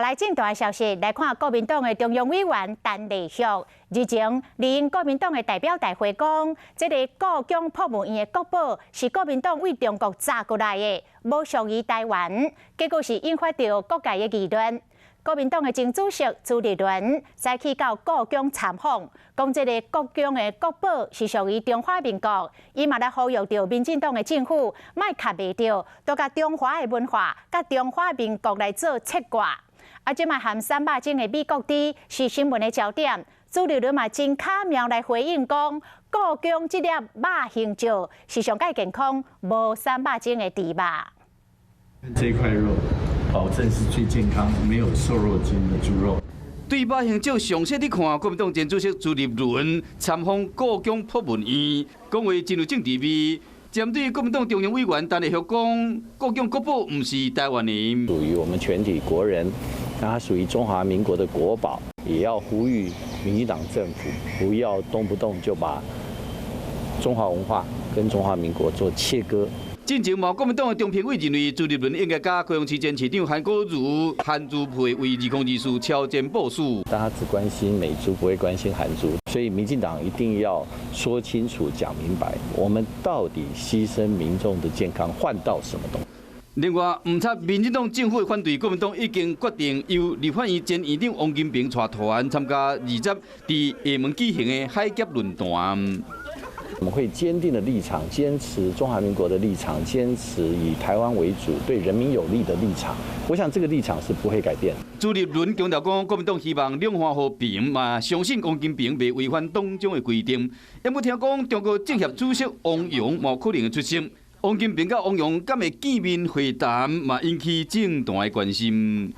來進大消息來看，國民黨的中央委員陳麗玉日前利用國民黨的代表大會講，這个故宮博物院的國寶是國民黨對中國詐過來的，無屬於台灣，結果是引發著各界的議論。國民黨的前主席朱立倫再去到故宮參訪，講這个故宮的國寶是屬於中華民國，伊嘛來呼籲著民進黨的政府，莫卡袂著，都共中華的文化、佮中華民國來做切割。啊，這擺含三肉精的美國豬是新聞的焦點。朱立倫嘛真巧妙來回應講，故宮這粒肉形石是上蓋健康、無三肉精的豬肉。這塊肉保證是最健康、沒有瘦肉精的豬肉。對肉形石詳細的看，國民黨前主席朱立倫參訪故宮博物院，講話真有政治味。針對國民黨中央委員陳麗玉講，故宮國寶毋是台灣的，屬於我們全體國人，那它屬於中華民國的國寶，也要呼籲民進黨政府不要動不動就把中華文化跟中華民國做切割。進前嘛，國民黨的中評委認為朱立倫應該佮高雄市前市長韓國瑜、韓朱配為2024超前部署。但他只關心美豬，不會關心韓豬，所以民進黨一定要說清楚、講明白，我們到底犧牲民眾的健康換到什麼東西？另外，毋插民進黨政府的反對，國民黨已經決定由立法院前院長王金平帶團參加20佇廈門舉行的海峽論壇。我們會堅定的立場，堅持中華民國的立場，堅持以台灣為主、對人民有利的立場。我想這個立場是不會改變。朱立倫強調講，國民黨希望兩岸和平，嘛相信王金平袂違反黨章的規定。毋過聽講，中國政協主席汪洋嘛可能會出席。王金平佮汪洋敢會見面會談，嘛引起政壇的關心。